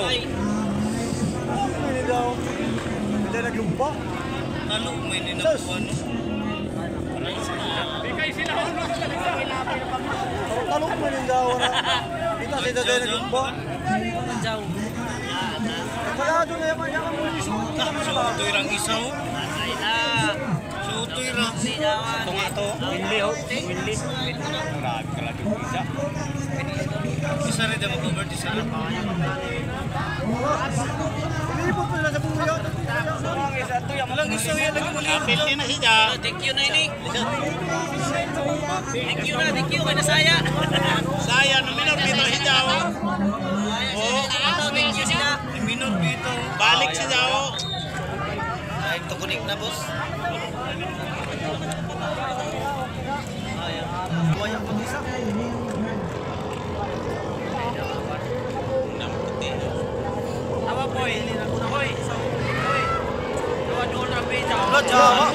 Ano daw? Hindi naglumpa. Talo may ninakuha no. Talong mo rin daw na. Kita si Daday naglumpa. Kalado na yaman yaman mo yung isuot. Suotoy rang isaw. Suotoy ra. Ito nga to. Winli oh. Winli. Grabe kalado yung isa. Isa rin daw mag-convert isa rin. Ilipot mo sila sa buya. Walang isaw yan lagi mo Apil din na siya. Thank you na ini. Thank you na, thank you kay nasaya. Saya, no minor dito siya oh. Oh, thank you sila. Minor dito. Balik siya oh. Ay, tukunik na, boss. Wayak mag-isa. Awa boy. Boy. Boy. Awa doon ra pe. Wala, jawa.